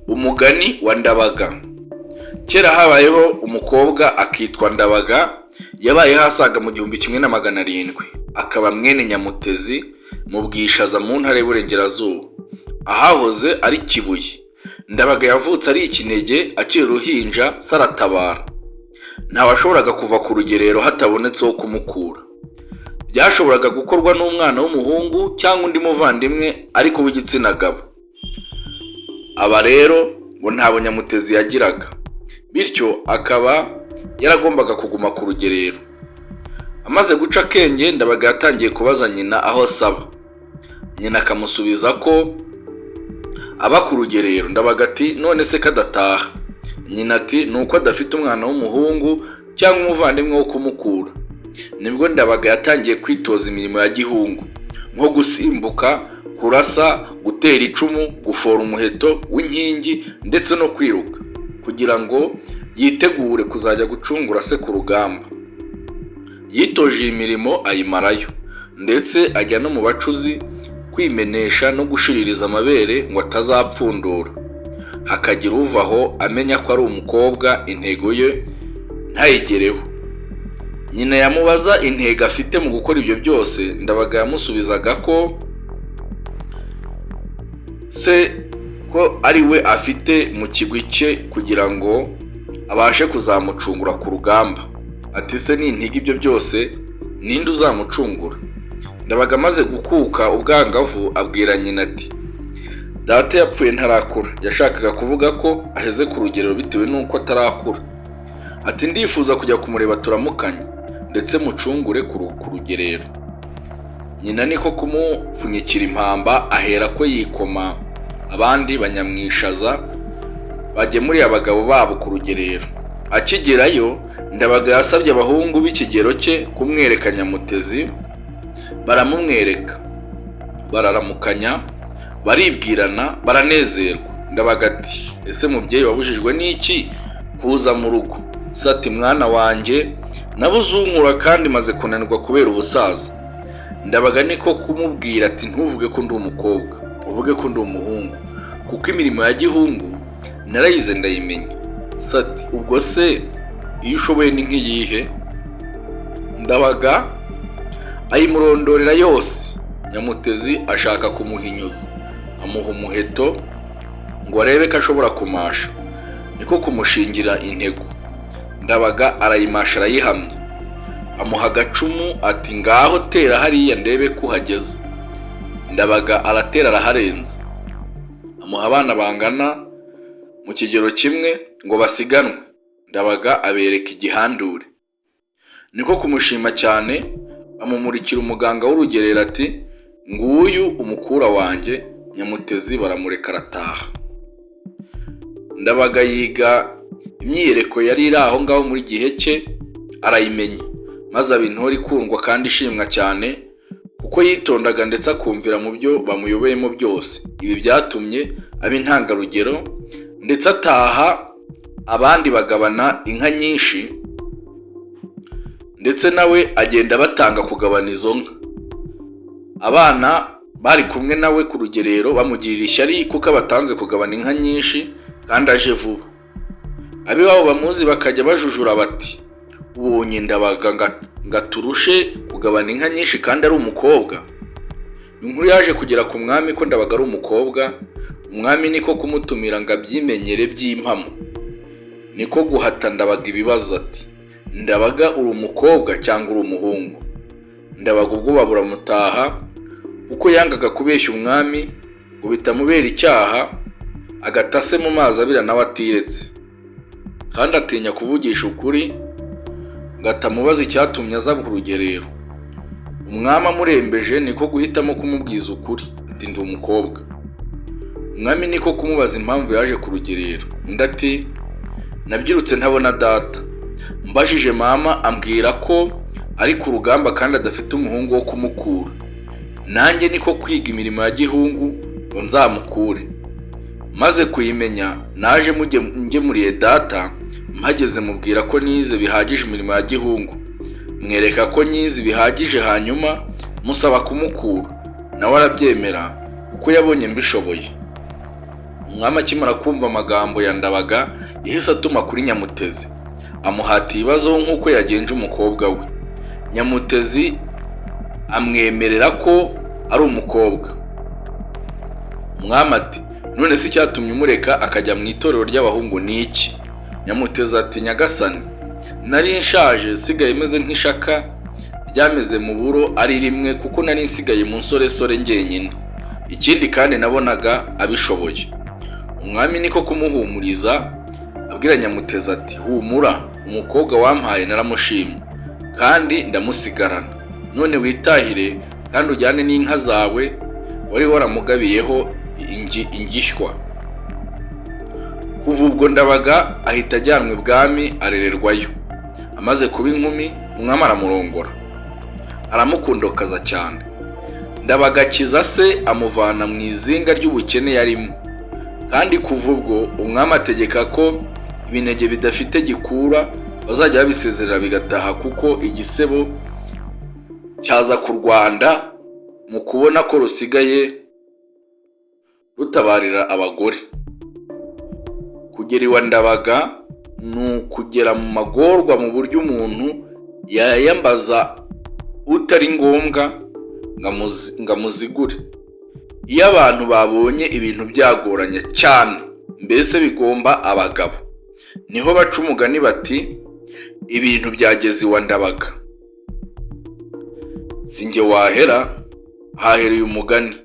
Umugani wa Ndabaga. Kera habayeho umukobwa akitwa Ndabaga, yabayeho asaga mu 1700, akaba mwene Nyamutezi mu Bwishaza mu ntara y'Iburengerazuba, ahahoze ari Kibuye. Ndabaga yavutse ari ikinege, akiri uruhinja se aratabara. Ntawashoboraga kuva ku rugerero hatabonetse uwo kumukura. Byashoboraga gukorwa n'umwana w'umuhungu cyangwa undi muvandimwe ariko w'igitsina gabo. Aba rero ngo nta Nyamutezi yagiraga, bityo akaba yaragombaga kuguma ku rugerero. Amaze guca akenge, Ndabaga yatangiye kubaza nyina aho asaba. Nyina akamusubiza ko aba ku rugerero. Ndabaga ati: "None se kadataha?" Nyina ati: "Ni uko adafite umwana w'umuhungu cyangwa umuvandimwe wo kumukura." Nibwo Ndabaga yatangiye kwitoza imirimo ya gihungu nko gusimbuka, kurasa, gutera icumu, gufora umuheto w'inkingi ndetse no kwiruka, kugira ngo yitegure kuzajya gucungura se ku rugamba. Yitoje iyi mirimo ayimarayo, ndetse ajya no mu bacuzi kwimenesha no gushiririza amabere ngo atazapfundura, hakagira uva aho amenya ko ari umukobwa, intego ye ntayigereho. Nyina yamubaza intego afite mu gukora ibyo byose, Ndabaga yamusubizaga ko se ko ari we afite mu kigwi cye kugira ngo abashe kuzamucungura ku rugamba. Ati: "Se nintiga ibyo byose, ninde uzamucungura?" Ndabaga amaze gukuka ubwangavu abwira nyina ati: "Data yapfuye ntarakura." Yashakaga kuvuga ko aheze ku rugerero bitewe n'uko atarakura. Ati: "Ndifuza kujya kumureba turamukanye, ndetse mucungure ku rugerero." Nyina niko kumupfunyikira impamba, ahera ko yikoma abandi banyamwishaza bagemuriye abagabo babo ku rugerero. Akigerayo, Ndabaga yasabye abahungu b'ikigero cye kumwereka Nyamutezi. Baramumwereka, bararamukanya, baribwirana, baranezerwa. Ndabaga ati: "Ese mubyeyi, wabujijwe n'iki kuza mu rugo?" Se ati: "Mwana wanjye, nabuze unkura kandi maze kunanirwa kubera ubusaza." Ndabaga niko kumubwira ati: "Ntuvuge ko ndi umukobwa, uvuge ko ndi umuhungu, kuko imirimo ya gihungu narayize ndayimenya." Se ati: "Ubwo se iyo ushoboye ni nk'iyihe?" Ndabaga ayimurondorera yose. Nyamutezi ashaka kumuhinyuza, amuha umuheto ngo arebe ko ashobora kumasha. Niko kumushingira intego, Ndabaga arayimasha arayihamya. Amuha agacumu ati: "Ngaho tera hariya ndebe ko uhageze." Ndabaga aratera araharenza. Amuha abana bangana mu kigero kimwe ngo basiganwe, Ndabaga abereka igihandure. Niko kumushima cyane, amumurikira umuganga w'urugerero ati: "Nguyu umukura wanjye." Nyamutezi baramureka arataha. Ndabaga yiga imyiyereko yari iri aho ngaho muri gihe cye arayimenya, maze aba intore ikundwa kandi ishimwa cyane kuko yitondaga ndetse akumvira mu byo bamuyoboyemo byose. Ibi byatumye aba intangarugero, ndetse ataha abandi bagabana inka nyinshi, ndetse nawe agenda batanga kugabana izo nka. Abana bari kumwe nawe ku rugerero bamugirira ishyari kuko abatanze kugabana inka nyinshi kandi aje vuba. Ab'iwabo bamuzi bakajya bajujura bati: "Ubonye Ndabaga ngo aturushe kugabana inka nyinshi kandi ari umukobwa?" Inkuru yaje kugera ku mwami ko Ndabaga ari umukobwa. Umwami niko kumutumira ngo abyimenyere by'impamo. Niko guhata Ndabaga ibibazo ati: "Ndabaga, uri umukobwa cyangwa uri umuhungu?" Ndabaga ubwoba buramutaha kuko yangaga kubeshya umwami ngo bitamubera icyaha, agata se mu mazi abira nawe atiretse, kandi atinya kuvugisha ukuri ngo atamubaza icyatumye aza ku rugerero. Umwami amurembeje niko guhitamo kumubwiza ukuri ati: "Ndi umukobwa." Umwami niko kumubaza impamvu yaje ku rugerero. Undi ati: "Nabyirutse ntabona data. Mbajije mama ambwira ko ari ku rugamba kandi adafite umuhungu wo kumukura. Nanjye niko kwiga imirimo ya gihungu ngo nzamukure. Maze kuyimenya naje ngemuriye data. Mpageze mubwira ko nize bihagije imirimo ya gihungu, mwereka ko nyizi bihagije, hanyuma musaba kumukura, nawe arabyemera kuko Kuko yabonye mbishoboye." Umwami akimara kumva amagambo ya Ndabaga, yahise atuma kuri Nyamutezi, amuhata ibibazo nk'uko yagenje umukobwa we. Nyamutezi amwemerera ko ari umukobwa. Umwami ati: "None se icyatumye umureka akajya mu itorero ry'abahungu ni iki?" Nyamutezi ati: "Nyagasani, nari nshaje, nsigaye meze nk'ishaka ryameze mu buro ari rimwe, kuko nari nsigaye mu nsoresore njyenyine. Ikindi kandi nabonaga abishoboye." Umwami niko kumuhumuriza, abwira Nyamutezi ati: "Humura, umukobwa wampaye naramushimye kandi ndamusigarana. None witahire kandi ujyane n'inka zawe wari waramugabiyeho ingishywa." Kuva ubwo Ndabaga ahita ajyanwa ibwami, arererwayo. Amaze kuba inkumi, umwami aramurongora, aramukundokaza cyane. Ndabaga akiza se, amuvana mu izinga ry'ubukene yarimo. Kandi kuva ubwo umwami ategeka ko ibinege bidafite gikura bazajya babisezerera bigataha, kuko igisebo cyaza ku Rwanda mu kubona ko rusigaye rutabarira abagore. Kugera iwa Ndabaga ni ukugera mu magorwa, mu buryo umuntu yayambaza utari ngombwa ngo amuzigure. Iyo abantu babonye ibintu byagoranye cyane, mbese bigomba abagabo, niho baca umugani bati: "Ibintu byageze iwa Ndabaga." Si njye wahera, hahereye umugani.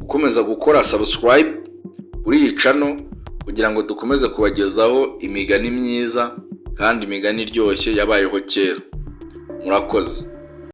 Ukomeza gukora subscribe kuri iyi channel kugira ngo dukomeze kubagezaho imigani myiza kandi imigani iryoshye yabayeho kera. Murakoze.